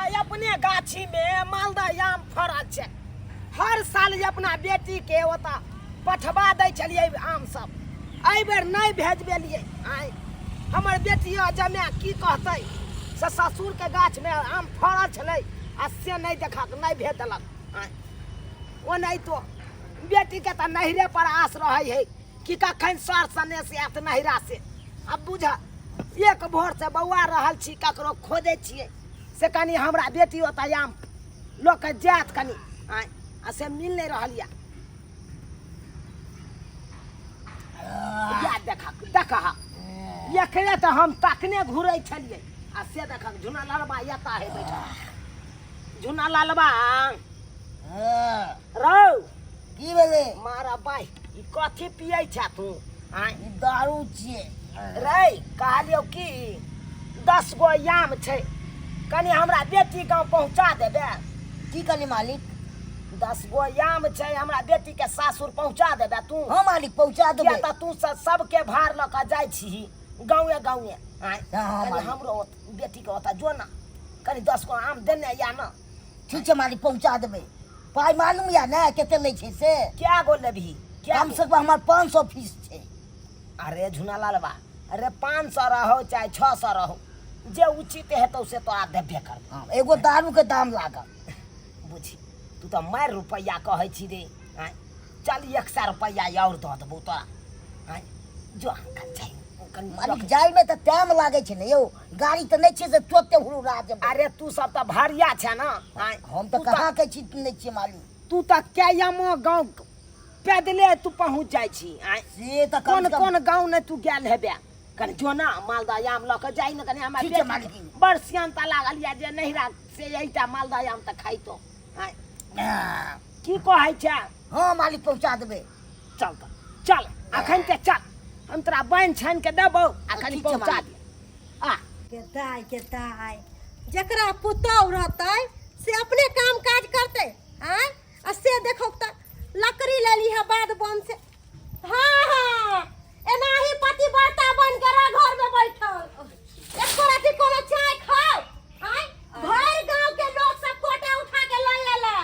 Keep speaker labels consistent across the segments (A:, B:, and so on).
A: अपने गाछी में मालदह आम फड़ल छै। हर साल जे अपना बेटी के ओतऽ पठबा दै छलियै आम सब, एहि बेर नहि भेजबेलियै। आँय, हमर बेटियो जमाए की कहतै से ससुरके गाछमे आम फड़ल छलै आ से नहि देखक, नहि भेज देलक। आँय, ओनाहितो बेटीके तऽ नैहरे पर आस रहै है कि कखन सर सनेस आयत नैहरा से। आब बुझ, एक भोर से बौआ रहल छी, ककरो खोजै छियै से कनि हमरा बेटी ओतऽ आम लऽ कऽ जायत कनि। आँय, आ से मिल नहि रहल यऽ। या देखक, देखह, एकरे तऽ हम तखने घुरै छलियै आ से देखक झुना लालबा एता है बैठल। झुना लालबा रौ,
B: की भेलै?
A: मारा बाइ, ई कथी पियै छा तू? आँय,
B: ई दारू छियै।
A: रे कहलियौ कि 10 गो आम छै, कनि हमरा बेटी गाँव पहुँचा देबे।
B: की कहली मालिक?
A: 10 गो आम छै, हमरा बेटी के सासुर पहुँचा देबे तू?
B: हाँ मालिक, पहुँचा देबै।
A: किया तऽ तू सबके भार लऽ कऽ जाइ छीही गाँवे गाँवे। आँय,
B: हाँ,
A: कनि
B: मालिक।
A: हमरो बेटी के ओतऽ जो ना, कनि 10 गो आम देने या ना।
B: ठीक छै मालिक, पहुँचा देबै। पाइ मालूम या ने कते लै छै से?
A: क्या गो लेबही? क्या
B: कम से कम हमर 500 फीस छै।
A: अरे झुना लालबा, अरे 500 रहो चाहे 600 रहो, जे उचित हेतौ से तोरा देबे करबौ।
B: हाँ, एगो दारू के दाम लागत।
A: बुझी, तू तऽ मारि रुपैआ कहै छी रे। आँय, चल 100 रुपैआ आओर दऽ देबौ तोरा। आँय, जो कनि जाइ, कनि
B: मालिक, जाइमे तऽ टाइम लागै छै ने यौ, गाड़ी तऽ नहि छै से तुरते हुरुरा जेबै।
A: अरे तू सब तऽ भारिया छै ना। आँय,
B: हम तऽ
A: तू तऽ-
B: कहाँ के छी नहि छियै मालिक।
A: तू तऽ कैयमो गाँव पैदले तू पहुँच जाइ छी। आँय,
B: से तऽ कम
A: कोन
B: से कम
A: कोन गाँव नहि तू गेल हेबे। कनि जो ना मालदह आम लऽ कऽ जाइ ने कनि हमरा
B: ठीक छै
A: बेटी
B: मालिक।
A: के बड़ सियानता लागल यऽ जे नैहरा से एहिटा मालदह आम तऽ खाइतो। आँय,
B: हाँ।
A: की कहै छै?
B: हाँ मालिक, पहुँचा देबै।
A: चल तऽ चल, अखन के चल, हम तोरा बान्हि छानि के देबौ आ कनि
B: ठीक छै
A: पहुँचा
B: मालिक।
A: दे। आ
C: के दाय, के दाय, जकरा पुतोहु रहतै से अपने काम काज करतै। आँय, आ से देखो तऽ लकड़ी ले ली है बाद बन से। हाँ हाँ, एनाही पतिव्रता बन के रह घर में बैठल, एको राति कोनो चाय खाओ। आँय, भरि गांव के लोग सब कोटा उठा के लऽ एलै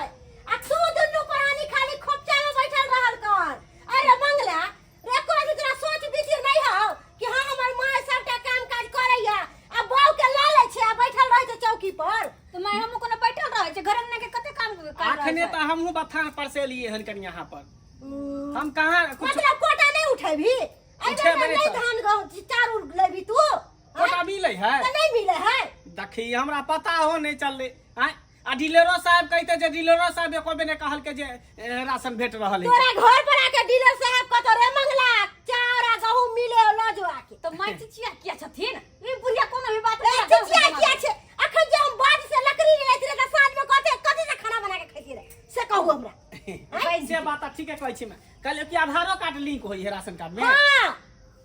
C: आ तू दुनू प्राणी खाली खोपचा में बैठल रहल कर। अरे मंगला रे, एको राति तोरा सोच विचार नहीं हौ कि हाँ हमर माय सबटा काम काज करैया आ बहू के लऽ लै छै आ बैठल रहै छै चौकी पर?
D: तऽ माय, हमहूँ कोनो बैठल रहै छै? घर अंगना के कते काम काज रहै
E: अखने
D: छै।
E: तऽ हमहूँ बथान पर से एलियै हन कनि यहाँ पर। हम कहाँ कुछ
C: मतलब कोटा नहीं उठेबी? एहि बेर
E: उठेबै
C: नहीं
E: तऽ।
C: धान गहूँ चाउर लेबी तू?
E: कोटा मिलै है?
C: तऽ नहीं मिले है।
E: देखी, हमरा पता हो नहीं चलले। आँय, आ डीलरो साहब कहते जे डीलरो साहब एको बेर नहि कहलकै जे राशन भेट रहल है।
C: तोरा घर पर आके डीलर साहब कतो रे मंगला चाउर आ गहूँ मिले हो, लऽ जो आके।
D: तऽ माय चिचिया किया छथिन? ई बुढ़िया कोनो भी बात
C: ए, चिचिया किया छै? अखन जे हम बाज से लकड़ी ले रहे तऽ साँझ में कथी कथी से खाना बना के खैती रे से कहू हमरा।
E: से बात तऽ ठीके कहै छी। मैं कहलियै कि आधारो कार्ड लिंक होइ है राशन कार्ड में?
C: हाँ,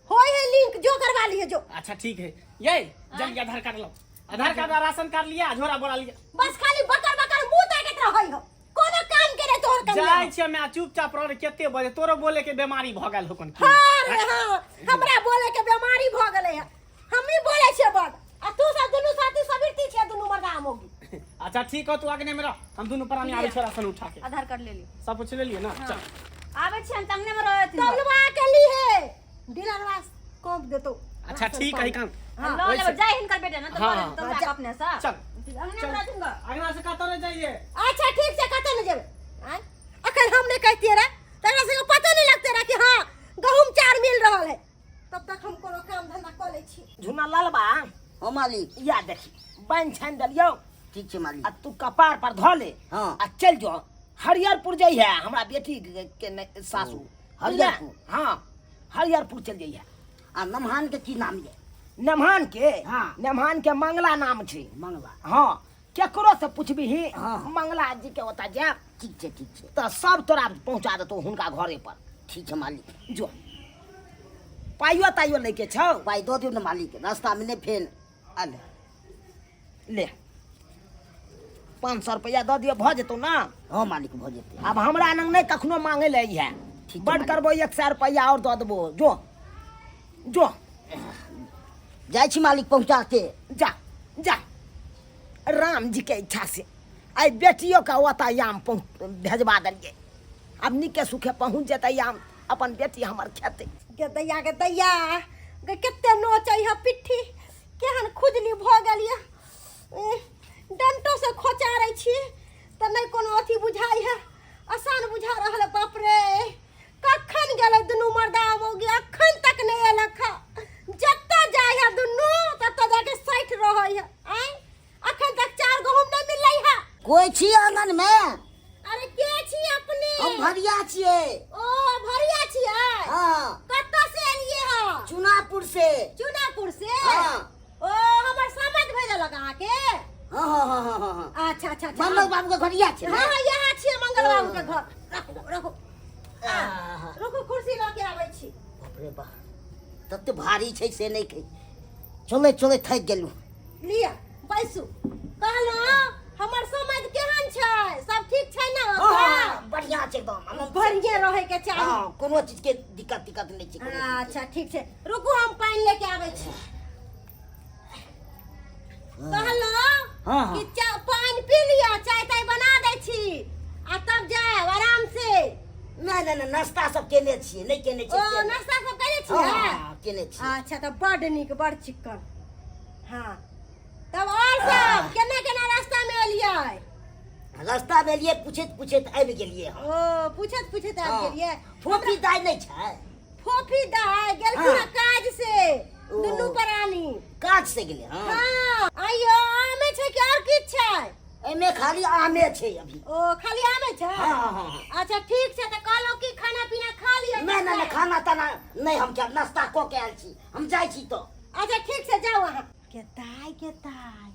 C: होय है लिंक, जो करवा लिए जो।
E: अच्छा ठीक है, ये जल्दी आधार कार्ड लाओ, आधार कार्ड और राशन कार्ड लिया, झोरा बोरा लिया।
C: बस खाली बकर बकर मुंह ताकत रहै हो, कोनो काम के नहीं तोहर कनिया।
E: जाइ छियै मैं, चुपचाप रह रे, कते बजे तोरो बोले के बीमारी भ गेल हो कोन की?
C: हाँ रे हाँ, हमरा बोले के बीमारी भ गेलै है, हम ही बोले छियै बड आ तू सब दुनू साथी सबीरती छियै दुनू मर्दा मोगी।
E: अच्छा ठीक हो, तू अगने में रह, हम दुनू प्राणी आबै छै राशन उठा के।
D: आधार कार्ड ले ली,
E: सब कुछ ले लिए ना?
D: हाँ।
E: चल
D: आबै छियनि तऽ अंगने में रहथिन।
C: तौलवा के ली है डीलरवा कौप देतो।
E: अच्छा ठीक है कान।
D: हाँ, लऽ लेबै, जाय हिनकर बेटा ना तऽ
E: हाँ,
D: लऽ
E: हाँ।
D: लेबै तौलवा के अपने से।
E: चल
D: अंगने
E: चल
D: में रहथिन ग।
E: अगना से कतौ नहीं जाइए।
C: अच्छा ठीक छै, कतौ नहीं जेबै। आँय, अखन हम नहीं कहतियै रे तकरा सबके पतो नहीं लगते रहे कि हाँ गहूम चाउर मिल रहल है। तब तक हम कोनो काम धंधा कऽ लै छी।
A: झुना लालबा।
B: हाँ मालिक।
A: या देखी, बान्हि छानि देलियौ।
B: ठीक छै मालिक।
A: आ तू कपार पर धऽ ले।
B: हाँ।
A: आ चलि जो हरिहरपुर जइहे, हमरा बेटी के सासू।
B: ओ, हरिहरपुर?
A: हाँ, हरिहरपुर चलि जइहे।
B: आ नमहान के की नाम ये?
A: नमहान के?
B: हाँ।
A: नमहान के मंगला नाम छै।
B: मंगला।
A: हाँ, केकरो से पुछबिही।
B: हाँ।
A: मंगला जी के ओतऽ जायब।
B: ठीक छै, ठीक छै।
A: तऽ सब तोरा पहुँचा देतौ हुनका घरे पर।
B: ठीक छै मालिक।
A: जो पाइयो ताइयो लैके छौ?
B: पाइ दऽ दियौ ने मालिक, रास्तामे नहि फेन।
A: आ ले ले, 500 रुपैआ दऽ दियौ, भऽ जेतौ ने?
B: हँ मालिक, भऽ जेतै।
A: आब हमरा लग नहि कखनो मांगै लए अइहे।
B: ठीक छै
A: बड
B: मालिक।
A: करबो 100 रुपैआ आओर दऽ देबो। जो जो।
B: जाइ छी मालिक पहुँचा के।
A: जा जा। राम जी के इच्छा से आइ बेटियो के ओतऽ आम पहुँच भेजबा देलियै। आब नीके सुखे पहुँच जेतै आम, अपन बेटी हमर खेतै।
C: गे दैया, गे दैया गे, कते नोचै है पिट्ठी, केहन खुजली भऽ गेल यऽ। डंटो से खोचारै छी तऽ नहि कोनो अथी बुझाइ है, आसान बुझा रहल है। बाप रे, कखन गेलै दुनू मर्दा मौगी, अखन तक नहि एलक है। जतऽ जाइ है दुनू ततऽ जाके सठि रहै है। आँय, अखन तक चार गहूम नहि मिललै है।
B: कोइ छी आंगन में?
C: अरे के छी अपने?
B: हम भरिया छियै।
C: ओ भरिया छियै?
B: हाँ।
C: कतऽ से एलियै हँ?
B: चुनापुर से।
C: चुनापुर से?
B: हाँ।
C: ओ हमर समझ भेजलक अहाँके?
B: हाँ हाँ हाँ हाँ हाँ हाँ।
C: अच्छा अच्छा अच्छा।
B: मंगल बाबू के घरिया छै
C: हाँ हाँ, यहाँ छियै मंगल बाबू के घर। रखू रखू रुकू, कुर्सी लऽ के आबै छी।
B: बाप रे बाप, तते भारी छै से नहि कहै, चलै चलै थाकि गेलहुँ।
C: लिअ बैसू। कहलहुँ हमर समझ केहन छै, सब ठीक छै ने?
B: हाँ, हाँ, बढ़िया छै एकदम।
C: बढ़िए रहै के चाही।
B: हाँ, कोनो चीज के दिक्कत तिक्कत नहि छै कोनो चीज के।
C: अच्छा ठीक छै, रुकू हम पानि लेके आबै छी। कहलहुँ
E: हाँ, हाँ।
C: कि पानि पी लिअ, चाय ताय बना दै छी आ तब जायब आराम से।
B: नहि नहि नहि, नाश्ता सब केने छियै, नहि केने छियै
C: ओ
B: से नहि।
C: नाश्ता सब केने छियै?
B: हाँ, हाँ, केने छियै।
C: अच्छा तऽ बड नीक, बड चिक्कन। हाँ तब और सब केना केना रास्ता में एलियै?
B: रास्ता में एलियै पूछैत पूछैत आबि गेलियै हम।
C: ओ पूछैत पूछैत आबि
B: हाँ।
C: गेलियै।
B: फोफी दाइ नहि छै?
C: फोफी दाइ गेलखिन
B: हाँ।
C: हँ काज से।
B: ओ।
C: दुनू प्राणी
B: काज से गेलै। हाँ।
C: हाँ। आइयो आमे छै कि और किछु छै?
B: एहिमे खाली आमे छै अभी।
C: ओ खाली आमे छै?
B: हाँ, हाँ, हाँ, हाँ।
C: अच्छा ठीक छै, तऽ कहलहुँ कि खाना पीना खा लिअ।
B: नहि नहि नहि, खाना ताना नहि, हम खायब, नाश्ता कऽ के आयल छी, हम जाइ छी तऽ।
C: अच्छा ठीक छै, जाउ अहाँ। के दाइ, के दाइ,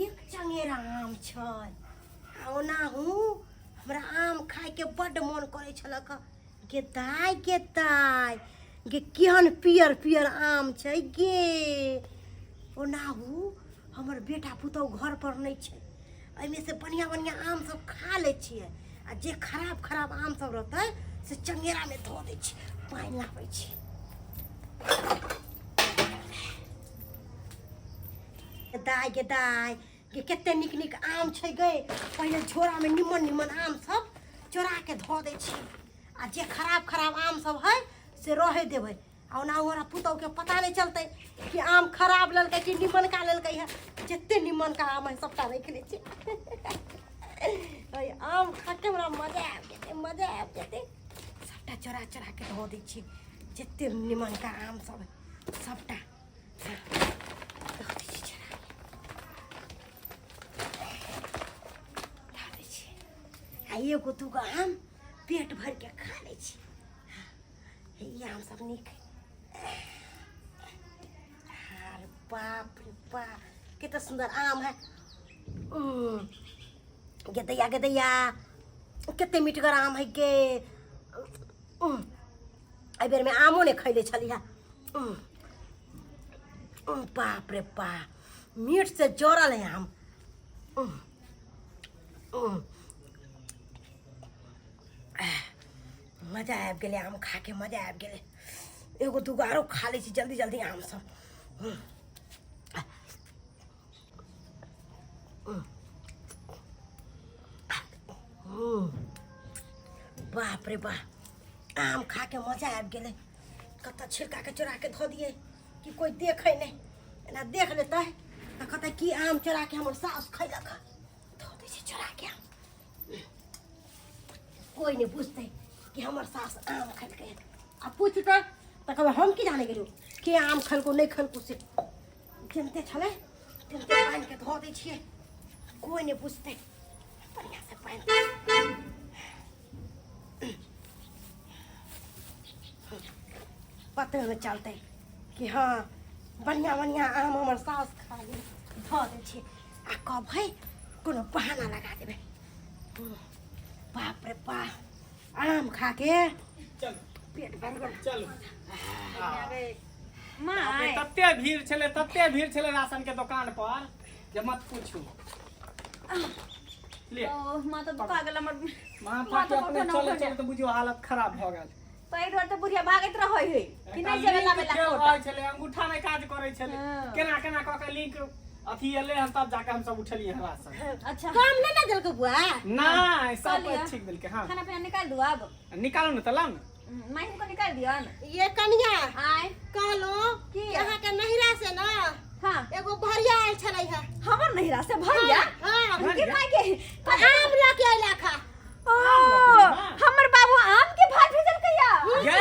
C: एक चंगेरा आम छै। आ ओनाहु हमरा आम खायके बड्ड मोन करै छलक। गे दाइ, गे दाइ गे, केहन पियर पियर आम छै गे। ओनाहु हमर बेटा पुतहु घर पर नहि छै, एहिमे से बढ़िआँ बढ़िआँ आम सब खा लै छियै आ जे खराब खराब आम सब रहतै से चंगेरामे धऽ दै छियै। पानि लाबै छी। दाइ गे दाइ गे, कते नीक नीक आम छै गे। पहिले झोरामे निमन निमन आम सब चोरा के धऽ दै छी आ जे खराब खराब आम सब है से रहै देबै। आ ओना हमरा पुतहुके पता नहि चलतै कि आम खराब लेलकै कि निमनका लेलकै है। जते निमनका आम है सबटा राखि लै छी। आम खाके हमरा मजा आबि जेतै, मजा आबि जेतै। सबटा चोरा चोरा के धऽ दै छी, जते निमनका आम सब है सबटा धऽ दै छी, चोरा धऽ दै छी। आ एगो दूगो आम पेट भरिके खा लै छी। ई आम सब नीक है। अरे बाप रे बाप, कते सुंदर आम है। गेदैया गेदैया, कते मीठगर आम है गे। एहि बेरमे आमो नहि खैले छलियै। बाप रे बाप, मीठ से जड़ल है आम। मजा आबि गेलै आम खाके, मजा आबि गेलै। एगो दूगो आरो खा लै छी जल्दी जल्दी आम सब। बाप रे बाप, आम खाके मजा आबि गेलै। कतऽ छिलकाके चोराके धऽ दियै कि कोइ देखै नहि। एना देख लेतै तऽ कहतै कि आम चोराके हमर सासु खैलक। धऽ दै छै चोराके आम, कोइ नहि बुझतै कि हमर सास आम खेलकै। आ पूछतै तऽ कहबै हम की जाने गेलहुँ के आम खेलको नहि खेलको। से जनिते छलै तनिते पानिके धऽ दै छियै, कोइ नहि बुझतै। बढ़िआँसँ पानि पते नहि चलतै कि हँ बढ़िआँ बढ़िआँ आम हमर सास खा गेल। धऽ दै छियै आ कहबै कोनो बहाना लगा देबै। बाप रे बाप, आम खा के
E: चलू
C: पेट भरि गेल।
E: चलू।
D: माय,
E: तते भीड़ छलै, तते भीड़ छलै राशन के दुकान पर जे मत पूछू। ले।
D: ओ माँ तऽ दुखा गेल हमर।
E: माथा
D: माथा
E: के अपने
D: उठो ना,
E: चले
D: उठो ना।
E: चले तऽ बुझियौ हालत खराब भऽ गेल।
D: ताहि दुआरे तऽ बुढ़िया भागैत रहै है कि नहि जेबै लाबै ला
E: खेल
D: कोटा।
E: रहै छलै, अंगूठा नहि काज करै छलै।
D: हाँ।
E: केना केना कऽ के लिंक अथी एलै हन तब जाके हम सब उठलियै हन राशन।
D: अच्छा।
C: काम नहि ने देलकै बुआ?
E: नहि, सब
D: कहलियै।
E: ठीक देलकै। हाँ।
D: खाना पीना निकाल दू आब।
E: निकालू ने तऽ लाउ ने।
D: माई को निकाल दियो न।
C: ये कनिया
D: आय।
C: कहलो
D: की?
C: कि अहाँके नहिरा से ना
D: हाँ।
C: एगो भरिया आयल छलै है।
D: हमर नहिरा से भरिया?
C: हाँ।
D: के माई के?
C: तऽ आम लऽ के अयलक है।
D: ओ, हमर बाबू आम के भात भेजल कहिया?
E: ये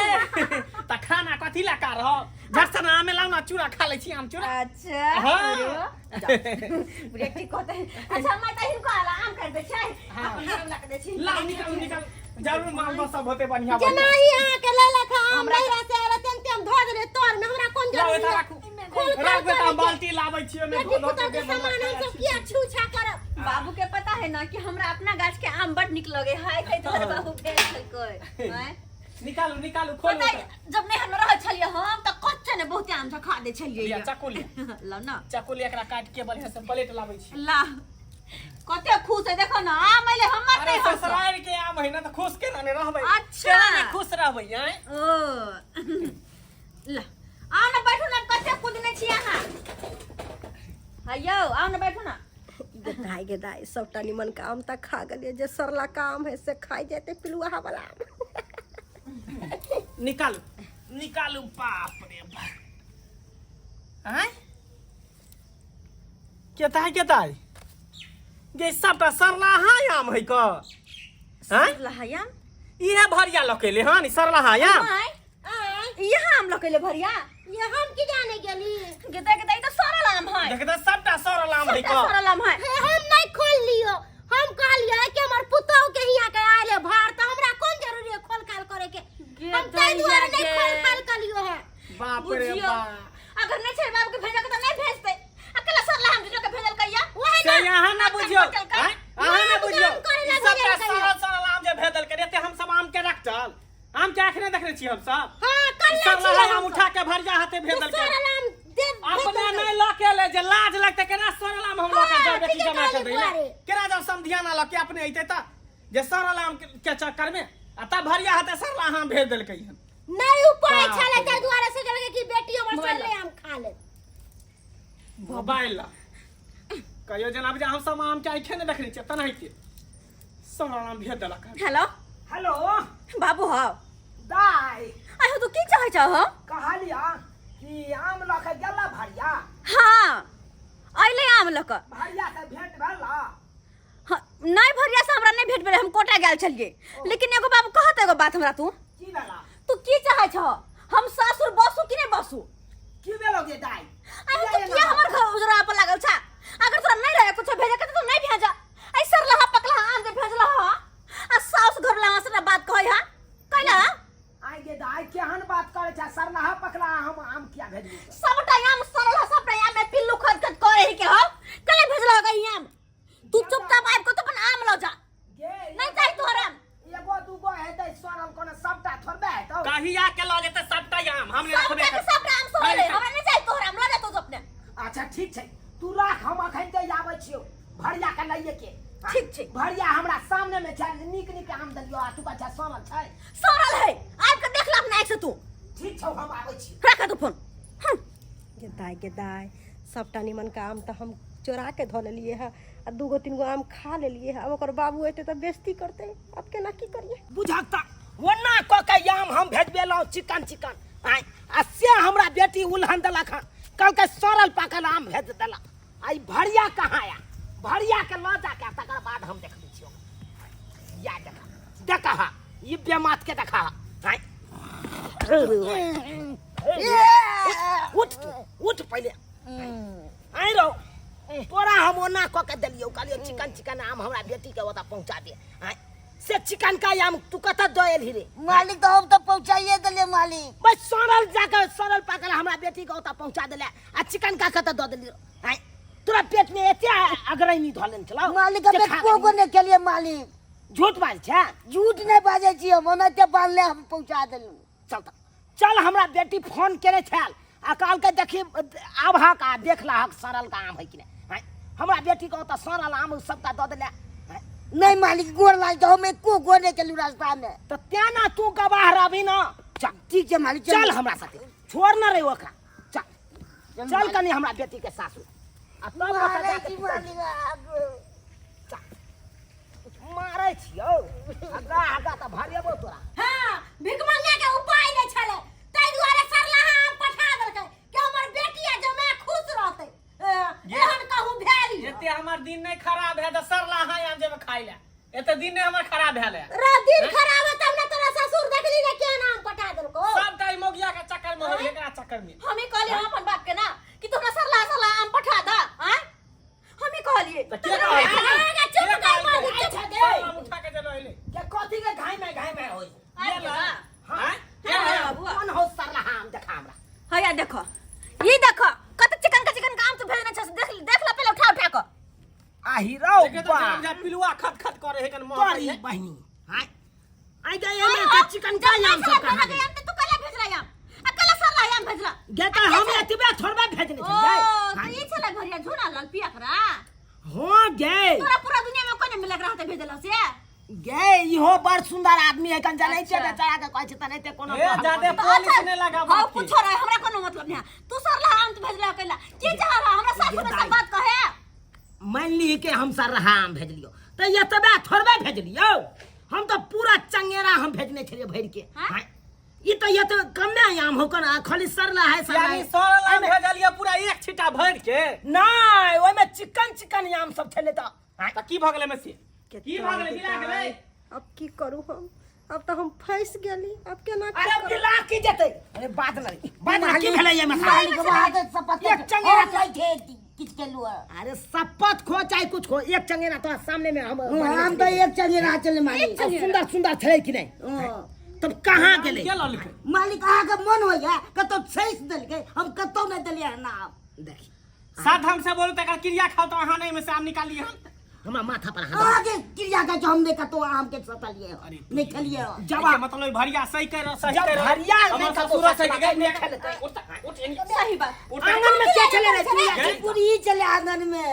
E: तऽ खाना कथी लए का रहब, झट से आमे लाउ ने, चूड़ा खा लै छी, आम चूड़ा।
D: अच्छा।
E: हाँ।
D: बुढ़िया ठीक कहते हैं। अच्छा माई तऽ हिनको आला आम काटि दै छै।
E: हाँ।
D: अपन आम लऽ के दै छी।
E: लाउ, निकालू निकालू, जरूर मालदह सब होते बढ़िया
C: जेना
E: बढ़िया।
C: ही अहाँके लेलक है आम नहिरा से आयल तेनते हम धऽ देलियै तर में, हमरा कोन
E: लाउ
C: जरूरी
E: एतऽ
C: है?
E: राखू।
C: खोल खाल
E: राखू एतऽ,
C: करै
E: हम बाल्टी लाबै छी, ओहिमे
C: बेटी
E: धो धो के
C: पुतहु के
E: देब हमरा
C: सामान
E: खाइ
C: हमसब
E: छी।
C: किया छू छा करब?
D: बाबू के पता है ना कि हमरा अपना गाछ के आम बड निक लगे है, तै दुआरे बाबू भेज देलकै। आँय?
E: निकालू निकालू, खोलू।
D: पता है, जब नहीं हम रहल छलियै हम तऽ कच्चे ने बहुते आम सब खा दै छलियै।
E: लिअ चाकू लिअ।
D: लाउ ना।
E: चाकू लिअ, एकरा काटि के बढ़िया से प्लेट लाबै छी।
D: ला, कते खुश है देखो ना, आम अइले हमर
E: अरे
D: नहीं हंसो।
E: ससुराल के आम है ना तऽ खुश केना ने रहबै?
D: अच्छा।
E: केना ने खुश रहबै? आँय?
D: ओ ला, आउ ना बैठू ना, कते कुदने छी अहाँ। हयौ, आउ ना बैठू ना।
C: गे दाइ गे दाइ, सबटा निमन का आम तऽ खा गेलियै, जे सरला का आम है से खाइ जेतै पिलुआ वाला आम।
E: निकालू निकालू। बाप रे बाप, आँय केताय केताय गे, सबटा सरलाहा आम है क? आँय?
D: सरलाहा आम?
E: इहे भरिया लकेले हन ई सरलाहा आम।
D: आँय, यहाँ आम लकेले भरिया?
C: ये हम की जाने गेली।
D: गेता गेता, ई तऽ सरल आम है।
E: देख तऽ, सबटा सरल आम है
D: सबटा
E: क।
D: सरल आम है।
C: हे, हम नहीं खोल लियो, हम कहलिए कि हमर पुतहु के हियां के आले भार, तऽ हमरा कोन जरूरी है खोल खाल करे के? हम ताहि दुआरे नहीं
D: गे।
C: खोल खाल कलियो है।
E: बाप रे
D: बुझियो
E: बाप,
D: अगर नहीं छै बाबू के भेजल के तऽ नहीं भेजते, अकेला सरला आम के भेजल कहिया?
C: वही
E: से
C: ना।
E: अहाँ ना बुझियो।
D: पटल का।
E: आँय? अहाँ ना
C: आम
E: बुझियो,
C: काम करे
E: ई
C: ला
E: सबटा
C: भेजल कहिया।
E: सरल सरल आम जे भेजल के, एते हम सब आम के रखतल? आम के आँख नहि देखने छी हम सब?
C: हां, कल्ला
E: सरला
C: छी
E: आम उठा के भरिया हाथे भेजल के।
C: सरल आम दे
E: अपना नहीं लऽ के एलै जे लाज लगतै, केना सरल आम हम लऽ के
C: हाँ,
E: जाउ बेटी
C: ठीके
E: जमा के
C: कहली
E: दै लए?
C: बुआरे।
E: केना जाउ समधियाना लऽ के अपने अइतै तऽ जे सरल आम के के चक्कर में, आ तब भरिया हाथे सरला आम भेज देलकै हन।
C: नहीं उपाय
E: बाप
C: छले
E: रे।
C: ताहि दुआरे सोचलकै कि बेटी हमर
D: मोबाइल
C: सरले आम खा ले।
E: मोबाइल ला कहियो जेना जे हम सब आम के आँखे नहि देखने छियै, तेनाहिते सरल आम भेज देलक हन।
D: हेलो।
A: हेलो।
D: बाबू हौ।
A: दाइ।
D: आइ तू की चाहै छह हो?
A: कहलिया कि आम लऽ के गेला भरिया?
D: हाँ, अइले आम लऽ कऽ।
A: भरिया से भेंट भेल?
D: हाँ, नहीं भरिया से हमरा नहीं भेंट भेलै, हम कोटा गेल छलियै। लेकिन एगो बाबू कहत एगो बात हमरा तू।
A: की भेला?
D: तू की चाहै छह, हम सासुर बसू कि नहीं बसू?
A: की भेलो गे दाइ?
D: आइ तू किया हमर घर उजरा पर लागल छा? अगर तोरा नहीं रहे कुछ भेजे के त तू नहीं भेजा। ऐ सरलहा पकलहा आम जे भेजलह आ साउस घर वाला से बात कहै हा कैला?
A: आइ गे दाइ, केहन बात करै छै? सरलहा पकला हम आम किया भेजली?
D: सबटा आम सरल है, सबटा आम में पिल्लू खद खद करे ही के हो, कले भेजलह गई आम? तू चुपचाप आबि के तो अपन आम लऽ जा।
A: गे
D: नहीं चाही तोहर आम।
A: एगो दूगो हेतै सड़ल, कोनो सबटा थोड़बे हेतौ?
E: कहिया के लऽ जेतै सबटा आम, हम नहि रखबे।
D: सबटा के सबटा आम सड़ल है, हमरा नहीं चाही तोहर आम, लऽ जा तू अपने।
A: अच्छा ठीक छै, तू राख, हम अखन ते आबै छियौ भरिया के लइए के।
D: ठीक छै।
A: भरिया हमरा सामने में छै, नीक नीक आम देलियौ आ तू कहै छै सड़ल छै।
D: सड़ल है, आबि के देख ले अपना आँखि से तू।
A: ठीक छौ, हम आबै छी।
D: राख तू फोन। हम्म।
C: गे दाइ गे दाइ, सबटा निमन का आम तऽ हम चोरा के धऽ लेलियै है आ दूगो तीन गो आम खा लेलियै है। आब ओकर बाबू एतै तऽ बेइज्जती करतै, आब केना की करियै?
A: बुझक तऽ ओना कऽ के आम हम भेजबेलहुँ चिकन चिकन, आँय, आ से हमरा बेटी उलहन देलक हन, कहलकै सड़ल पाकल आम भेज देलक। आ ई भरिया कहाँ आया? भरिया के लऽ जाके तकर बाद हम देखबै छियौ। या देखा देखा, ई बेमात के देखा। आँय, उठ तू, उठ पहिले। आइ रहो, तोरा हम ओना कऽ के देलियौ, कहलियौ चिकन चिकन आम हमरा बेटी के ओतऽ पहुँचा दे, आँय, से चिकन का आम तू कतऽ दऽ एलही रे?
B: मालिक, तो हम तो पहुंचाइए दिले मालिक।
A: बस सड़ल जाके सड़ल पाकल हमरा बेटी के ओतऽ पहुँचा देले आ चिकन का कतऽ दऽ देलियौ? आँय, तोरा पेट में एते अगरैनी धऽ लेने छलौ
B: मालिक?
A: जे
B: हमे
A: खा
B: एको गो
A: गेली।
B: नहीं खेलिए मालिक।
A: झूठ बाजै छै?
B: झूठ नहीं बाजै छी हम, ओनाहिते बान्हले हम पहुंचा देलहुँ।
A: चल तऽ चल, हमरा बेटी फोन केने छल आ कहलकै देखी आब हक आ देख लहक सड़ल का आम है कि नहि। आँय, हमरा बेटी के ओतऽ सड़ल आम सबटा दऽ देले। आँय?
B: नहीं मालिक, गोर लाग जाओ, हम एको गो नहीं खेलू रास्ता में।
A: तऽ तें ना तू गवाह रहबी ना। चल।
B: ठीक छै मालिक।
A: चल हमरा साथे, छोड़ न रे ओकरा, चल।
B: चल
A: चल कनी हमरा बेटी के सासु। आ तब ओतऽ
B: मारै
A: जाके
B: छी मालिक अहाँके।
A: मारै छियौ हगा हगा तऽ भरेबो तोरा।
C: हाँ, भिखमंगिया के उपाय नहि छलै, ताहि दुआरे सरलाहा आम पठा देलकै कि हमर बेटी आ जमाय खुश रहतै। एहन कहूँ भेल यऽ।
E: एते हमर दिन नहीं खराब है तऽ सरलाहा आम जेबै खाइ लए। एते दिन नहीं हमर खराब भेल है।
C: रे दिन खराब है तब ने तोरा ससुर देखली ने केहन आम पठा देलको।
E: सबटा ई मौगिया के चक्कर में हो एकरा चक्कर में।
D: हमी कहलिए हम अपन बाप के ना कि तू हमरा सरलाहा सरलाहा आम पठा दा। आय हमी कहलिए।
E: तऽ के कहलकै?
C: आगे चुप
E: के
C: कर
E: कहलकै?
C: मारू, चुप।
E: सरला आम उठा के देलो एले।
A: के कथी के घाय में घाय में होई?
D: आबि गेला।
E: आँय? के
D: हाँ,
E: है?
D: बाबू।
A: कोन हो सरलाहा आम देखा हमरा।
D: हैया देखो, ई देखो कत चिकन का चिकन का आम से भेजने छै, देख देख ल पहिले उठा उठा क।
A: आ हीरो
E: देखे तो
A: बा
E: जाम जा पिलुआ खत खत करे है कन
A: तोरी बहिनी। हाय आई गए एमे के चिकन का आम सब कहाँ गेलै?
D: आम त तू कला भेजला आम आ कला सरला आम भेजला।
A: गे तऽ हम एतबे थोड़बे भेजने
D: ओ
A: छलियै।
D: त ई छला घरिया झोरा लाल पिया करा।
A: हाँ गे।
D: तोरा पूरा दुनिया में कोने मिलक रहते भेजला से।
A: गे इहो बड़ सुंदर आदमी है कन जनै छै
D: अच्छा।
A: बेचारा के कहै छै तनै ते कोनो
E: ए, जादे
D: तो
E: पॉलिश
D: अच्छा,
E: नहीं लगा
D: हाँ
E: बात के।
D: कुछो रहे हमरा कोनो मतलब नहीं है। तू सरला आम त भेजला कैला की चाह रहा हमरा सासु में सब बात कहे।
A: मान ली के हम सरलाहा आम भेजलियो त एतबे थोड़बे भेजलियो, हम तो पूरा चंगेरा हम भेजने छलियै भरि के।
D: हाँ?
A: हाँ, ई त ये तो कमे आम हो कन आ खाली सरला है सरला
E: यानी
A: है।
E: सरला भेजलियै पूरा एक छिटा भरि के।
A: नहीं ओहिमे चिकन चिकन आम सब छलै त। हाँ?
E: त की भऽ गेलै मेसी? की भऽ गेलै? मिला गेलै?
C: अब की करू हम? अब तऽ हम फंसि गेली, अब केना की
A: अरे
C: करब?
A: बिला की जेतै? अरे बात नहीं बात नहीं, की भेलै एहिमे?
B: मालिक अहाँके शपथ
A: एक चंगेरा
B: हम नहि थे किछु केलहुँ हँ।
A: अरे शपथ खो चाहे कुछ खो, एक चंगेरा तोरा सामने में हम
B: हम तऽ एक चंगेरा चले मालिक।
A: सुंदर सुंदर छलै कि नहीं?
B: हँ।
A: तब कहाँ गेलै?
E: के लऽ लेलकै?
B: मालिक अहाँके मन होइया कतौ छसि देलकै, हम कतौ नहि देलियै हन आब।
A: देखी
E: सात ढंग से बोलू तकर क्रिया खाओ तो अहाँ नहीं में से आम निकाली हम।
A: हमरा माथा पर हाथ।
B: अहाँके क्रिया खाइ छै, हम नहि कतौ आम के सटलियै हन, नहि खेलियै हन।
A: जब
E: एहिके मतलब भरिया सही कर सही
A: जब
E: कर
A: भरिया
E: हमर
A: नहि कतौ
E: ससुरो सही
A: ससुरा
E: के
A: नहि खेलकै।
E: उठ उठ एनी।
D: सही बात।
E: उठ।
A: आंगन में के चले रे क्रिया?
E: गई।
B: पूरी चले आंगन में।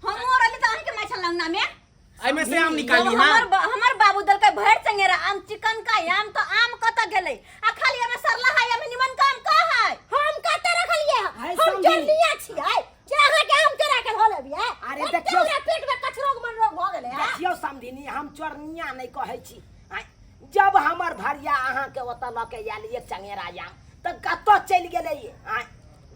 D: हमहूँ रहली तऽ अहींके माय छल अंगना में।
E: एहिमे से आम निकाली।
D: जब
E: हां
D: हमर बाबू देलकै भरि चंगेरा आम चिकन का आम तो आम कतऽ गेलै? आ खाली एमे सरला है एमे निमन काम का है?
C: हम कतऽ रखलियै हन?
A: है
C: हम
A: समझी।
C: चोरनिया छियै जे अहाँके आम चोरा के धऽ लेबियै।
A: अरे
C: ओते
A: देखियौ।
C: हमरा पेट में कचरोग मन रोग भऽ गेलै हँ।
A: देखियौ समधिनी, हम चोरनिया नहि कहै छी। आँय, जब हमर भरिया अहाँके ओतऽ लऽ के आयल एक चंगेरा आम तऽ कतऽ चलि गेलै? आँय,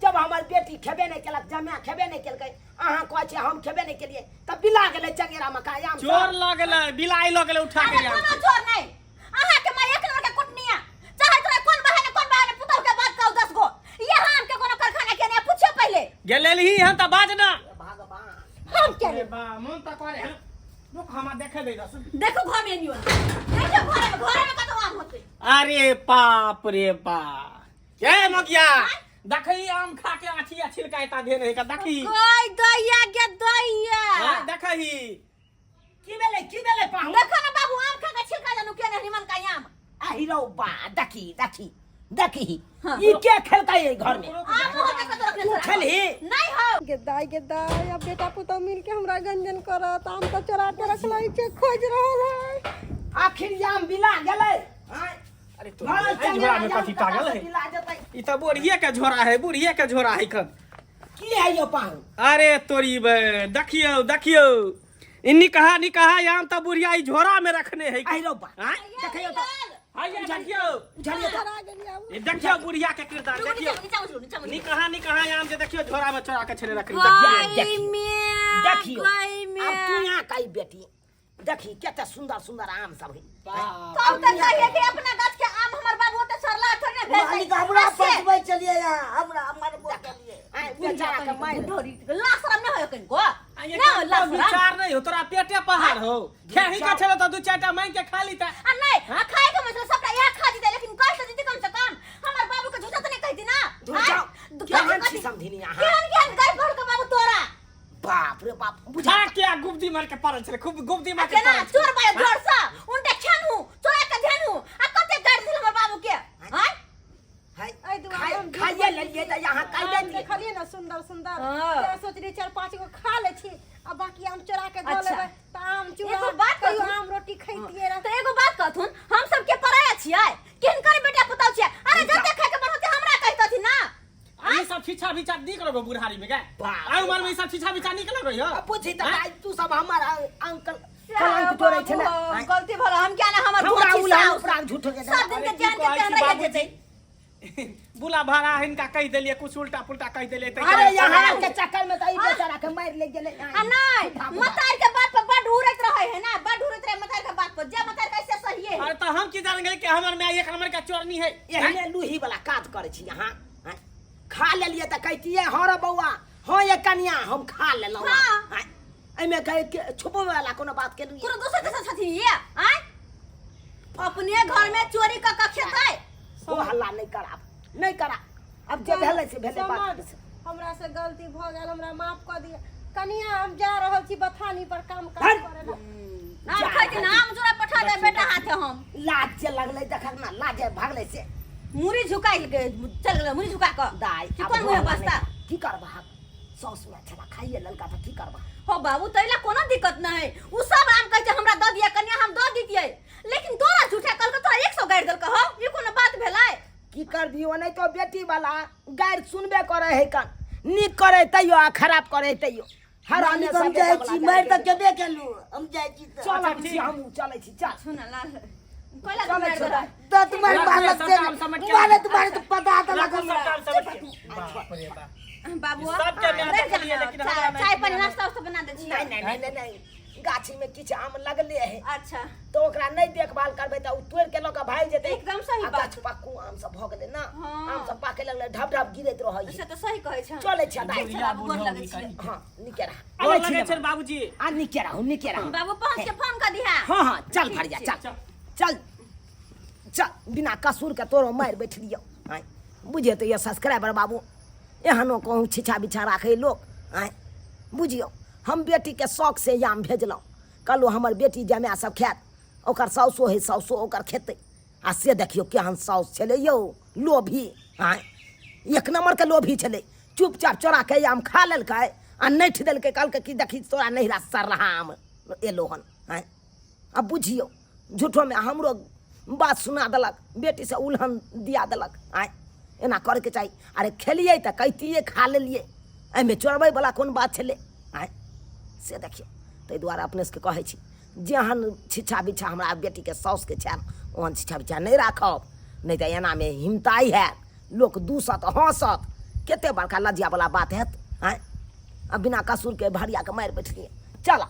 A: जब हमर बेटी खेबे नहि केलक, जमाय खेबे नहि केलकै, अहाँ कहै छियै हम खेबे नहि केलियै, तऽ बिला गेलै चंगेरा मका आम सब।
E: चोर लऽ गेलै, बिलाइ लऽ गेलै उठा के
D: अरे
E: आम।
D: कोनो चोर नहि, अहाँके माय एक नंबर के कुटनिया। चाहे तोरा कोन बहाने कोन बहाने पुतहु के बात कहू 10 गो। यहाँ आम के कोनो कारखाना के नहीं पूछियो पहिले।
E: गेलै ही हम तऽ बाज ना।
A: भगवान।
C: हम के
E: अरे बा मन तऽ करे हन। रुक हमरा देखे दे दस।
D: देखो घर में नियो। देखो घर में, घर में कतौ आम होतै।
E: अरे बाप रे बाप। ए मगिया देखी आम खा के आठिया छिलकायता धेने है का देखी।
D: कोई दैया के दैया।
E: हां देखही।
A: की भेलै की भेलै पाहुन?
D: देखो ना बाबू आम खा के छिलका जानू के नहीं मन का आम।
A: आ हीरो बा देखी देखी देखी
D: हाँ।
A: ई के खेलकै एहि घर में?
D: आम होते कतौ रखने
A: तू
D: छला।
A: खेलही?
D: नहीं हो।
C: गे दाय गे दाय, अब बेटा पुतहु मिल के हमरा गंजन करत। आम तऽ चोरा के रखले छै, खोजि रहल है।
A: आखिर आम बिला गेलै। आँय,
E: अरे तो
A: भरल
E: एहि झोरा
A: चंगेरा
E: में
A: आम
E: कथी
A: कतऽ
E: टांगल
A: से
E: है?
A: बिला जेतै?
E: ई तऽ बुढ़िए के झोरा है, बुढ़िए के झोरा है खन।
A: की है यो पाहुन?
E: अरे तोरी बे देखियो देखियो इन्नी कहा नी कहा आम तऽ बुढ़िया ई झोरा में रखने है।
A: आ हीरो बा
E: आँय?
A: देखियौ तऽ।
E: हैया देखियो।
A: उझलियौ तऽ।
C: चोरा गेलियै आब।
E: ई देखियो बुढ़िया के किरदार
D: रुको,
E: देखियो।
D: नीचा नीचा उछलू, नीचा उछलू।
E: नी कहा नी कहा आम जे देखियो झोरा में चोरा के छेले रखने।
D: गाय
A: देखियो।
D: में,
A: देखियो।
D: गाय में।
A: अब तू यहाँ कही बेटी देखी कते सुंदर सुंदर आम सब है।
D: तब तक कहिए कि अपना गाछ के आम हमर बाबू ओते सरला थोड़े ने भेजतै।
B: मालिक हमरा
D: आ से-
B: बचबै चलिए यहाँ, हमरा मरबो चलिए।
A: आँय, बेचारा के मारि
D: ला शरम नहि होय कनिको?
E: आ ये
D: नहि होय ला
E: तो
D: शरम?
E: विचार नहीं हो तोरा पेटे पहाड़ हो। खेही के छले तो दू चारिटा मांगि के खा लीता।
D: आ नहीं, आ खाए के मतलब सबटा इएह खा जीतै, लेकिन कहि तऽ जीतै कम से कम। हमर बाबू के झूठा तऽ नहि कहती ना?
A: झूठा?
D: आँय,
A: केहन
D: कथी-
A: छी समधिनी अहाँ?
D: केहन केहन गारि भर के बाबू तोरा?
A: बाप रे बाप, बुझा
E: बुझा के गुब्दी मार के पड़ल छले, खूब गुब्दी मार के
D: केना
E: पड़ल छलै।
D: चोर बायो घर से उनटे खेनू चोरा के धेनू आ कते गारि देल हमर बाबू के। आँय?
A: हाय,
C: एहि दुआरे हम झूठ
A: खाइए
C: बोलै
A: लेलियै
C: छी।
A: तऽ यहाँ खाइ
C: आम
A: देलियै।
C: देखलियै ने सुंदर सुंदर,
D: हाँ।
C: तऽ सोचलियै 4-5 गो खा लै छी आ बाकी आम चोरा के धऽ
D: अच्छा।
C: लेबै तऽ आम चूड़ा
D: एगो बात
C: कहियो
D: कहू।
C: आम रोटी खैतियै रह।
D: तऽ एगो बात कहथुन, हम सब के पराया छियै, किनकर बेटा पुतहु छियै? अरे जते खाय के मन होतै हमरा कहितथिन ना।
E: ई सब छिछा बिछा नीक लगो बुढ़ारी में गए
A: बाप
E: आइ उमर में ई सब छिछा बिछा नीक लगो यो
A: अब पूछी त भाई तू सब हमर अंकल कलंक तोड़ै छै ने
D: गलती भलो हम क्या ना हमर
A: हमरा
D: भोची
A: उल्हा
D: साउस।
A: उपरा झूठो के
D: सब दिन के जान के
E: अरे की
D: तेहन
E: कहै छी
D: रहि
E: बाबूजी?
D: जेतै
E: बुला भाड़ा हिनका कहि देलियै कुछ उल्टा पुल्टा कहि देलियै तै
A: अरे यहाँ के चक्कर में त ई बेचारा के मार ले गेलै
D: आ नहीं मतार के बात पर बड उड़ैत रहे है ना बड उड़ैत रहे मतार के बात पर जे मतार कैसे सही है
E: अरे तो हम की जानेंगे कि हमर माय एक नंबर का चोरनी है
A: एहने लूही वाला काज करै छी अहाँ आँय? खा लेलियै तऽ कहितियै हँ रे बौआ हँ ये कनिया हम खा लेलहुँ
D: हाँ।
A: आँय? एहिमे कहै के छुपबै वाला कोनो बात केलियै
D: कोनो दोसर तेसर छथिन ये आय अपने घर में चोरी क के खेतै
A: ओ हल्ला नहि कराब नहि करा अब जे भेलै से भेलै बात
C: समझ हमरा से गलती भऽ गेल हमरा माफ कऽ दिअ कनिया हम जा रहल छी बथानी पर काम काज
A: हट।
C: करे ला
D: नाम खैती नाम जोड़ा पठा दे बेटा हाथे हम
A: लाज जे लगलै देखक ना लाज जे भागलै से
D: मुरी झुकाइ के चल गेलै मुरी झुका क
A: दाइ
D: कि
A: आब
D: कोन मुँहे
A: हो हल्ला
D: बसता
A: नहि। की करबहक साउस में छला खाइए ललका तऽ की करबह
D: हो बाबू तैला कोनो दिक्कत न है उ सब आम कहै छै हमरा दऽ दिया कनिया हम दऽ दितियै लेकिन तोरा झूठा कहलक तोरा 100 गाड़ि देलक हो ई कोनो बात भेलै
A: की कर दियो नहीं तो बेटी वाला गारि सुनबे करे है कन नीक करे तैयो आ खराब करे तैयो हर
B: नानी
A: हमेशा
B: हम
A: बेटा
B: जाइ
A: वाला
B: छी
A: गारि
B: मारि तऽ
A: के-
B: केबे केलू हम जाइ छी तऽ
A: चल
E: अच्छा,
A: छी
E: ठीक।
A: हमहूँ चलै छी चल
D: सुन लाल कैला
A: चलै
D: मारि
A: छी
D: देलक
B: तऽ तुम्हारे
E: राखू
B: बालक
E: सब
B: से
E: काम समट के।
B: मारे तुम्हारे तो पता तऽ
E: राखू
B: लगल
E: सब काम समट के। बाप रे बाप।
D: बाबू
E: सबके माय
D: रहि
E: देखलियै,
D: जा
E: लेकिन हमरा
D: चाय पानी नाश्ता उस्ता बना दै
A: नहीं
D: छियै
A: नहीं नहीं नहीं नहीं गाछी में किछु आम लगले है
D: अच्छा
A: तो ओकरा नहीं देखभाल करबै तऽ ओ तोड़ि के लऽ कऽ भागि जेतै
D: एकदम सही
A: आ
D: बात।
A: गाछ पक्कू आम सब भऽ गेलै ना
D: हाँ।
A: आम सब पाके लगलै ढब ढब गिरैत रहै
D: से तऽ सही कहै छै
A: चलै छै दाइ
D: ठीक छै बाबू गोर लगै छियै
A: हाँ नीके रह
E: गोर
A: आबै छी
E: लगै
A: ने
E: छै बाबूजी
A: आ नीके रहू नीके रहू
D: बाबू पहुँच के फोन कर दिहा
A: हाँ हाँ चल भरिया चल चल चल बिना कसूर के तोरो मारि बैठलियौ आँय बुझे तऽ ये सब्सक्राइबर बाबू एहनो कहूँ छिछा बिछा राखै लोक आँय बुझियौ हम बेटीके शौक से आम भेजलहुँ कहलहुँ हमर बेटी जमाए सब खायत ओकर साउसो हइ साउसो ओकर खेतै आ से देखियौ केहन साउस छलै यौ लोभी आँय एक नम्बरके लोभी छलै चुपचाप चोरा के आम खा लेलकै आ नैठ देलकै कहलकै कि देखी तोरा नैहरा सरहा आम एलो हन आँय आब बुझियौ झूठोमे हमरो बात सुना देलक बेटीसँ उलहन दिया देलक आँय एना करैके चाही अरे खेलियै तऽ कहितियै खा लेलियै एहिमे चोरबैवला कोन बात छलै आँय से देखियौ ताहि दुआरे अपने सबके कहै छी जेहन छिछा बिछा हमरा बेटीके साउसके छनि ओहन छिछा बिछा नहि राखब नहि तऽ एनामे हिमताइ हैत लोक दूसत हँसत कतेक बड़का लज्जावला बात हैत आँय आ बिना कसूरके भरियाके मारि बैठलियै चल।